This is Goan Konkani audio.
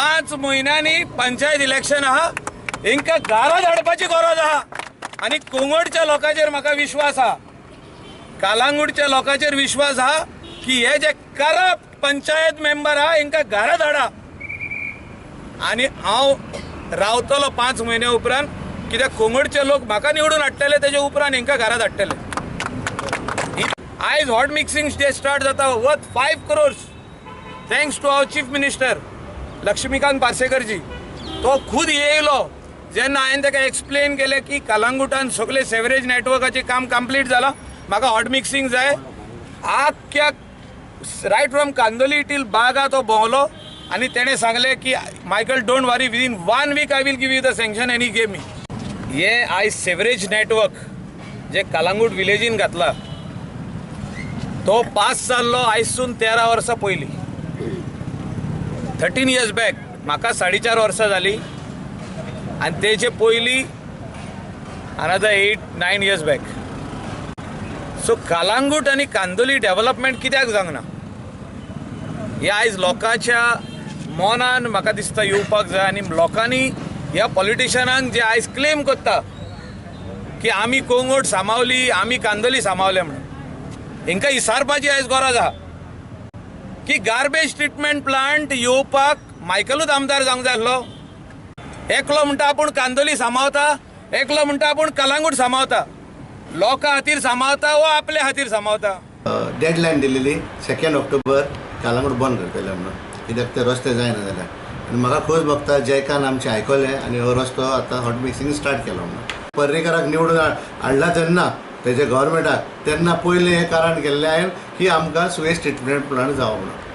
5 म्हयन्यांनी पंचायत इलेक्शन आहा, हेंकां घरा धाडपाची गरज आहा. आनी कोंगडच्या लोकांचेर म्हाका विश्वास आहा, कालांगूटच्या लोकांचेर विश्वास आहा की हे जे करप्ट पंचायत मेंबर आहा हेंकां घरा धाडा. आनी हांव रावतलो 5 म्हयन्या उपरांत, कित्याक कोंगडचे लोक म्हाका निवडून हाडटले, तेजे उपरांत हेंकां घरा धाडटले. आयज हॉट मिक्सिंग डे स्टार्ट जाता worth 5 crores thanks to our chief minister Laxmikant पार्सेकरजी. तो खुद येयलो जेन्ना हांवें ताका एक्सप्लेन केलें की कलांगुटान सगळे सेवरेज नेटवर्काचें काम कंप्लीट जालां, म्हाका हॉट मिक्सिंग जाय. आख्ख्या ride from Candolim till Baga तो भोंवलो आनी तेणें सांगलें की Michael don't worry, within 1 week I will give you the sanction आनी he gave me. हे आयज सेवरेज नेटवर्क जे कलांगूट विलेजीन घातला तो पास जाल्लो आयजसून 13 वर्सां पयलीं, 13 इयर्स बॅक. म्हाका 4.5 वर्सां जालीं आनी तेजे पयलीं another 8-9 years back. So Calangute आनी कांदोली डेव्हलपमेंट कित्याक जावंक ना हे आयज लोकांच्या मनान म्हाका दिसता येवपाक जाय. आनी लोकांनी ह्या पॉलिटिशनांक जे आयज क्लेम करता की आमी कोंगोट सामावली, आमी कांदोली सामावले म्हणून, हेंकां इसारपाची आयज गरज आहा की गार्बेज ट्रिटमेंट प्लांट येवपाक मायकलूच आमदार जावंक जाय आसलो. एकलो म्हणटा आपूण कांदोली सामावता, एकलो म्हणटा आपूण कलांगूट सामावता. लोकां खातीर सामावता वो आपल्या खातीर सामावता? डेडलायन दिलेली 2 ऑक्टोबर कलांगूट बंद करतले म्हणून, कित्याक ते रस्ते जायना जाल्यार. आनी म्हाका खोस भोगता जयकान आमचें आयकलें आनी हो रस्तो आतां हॉट मिक्सिंग स्टार्ट केलो म्हणून. पर्रीकाराक निवडून हाडला तेन्ना तेजे गव्हर्मेंटाक तेन्ना पयलें हें कारण केल्लें हांवें की आमकां सुवेज ट्रिटमेंट प्लांट जावो म्हणून.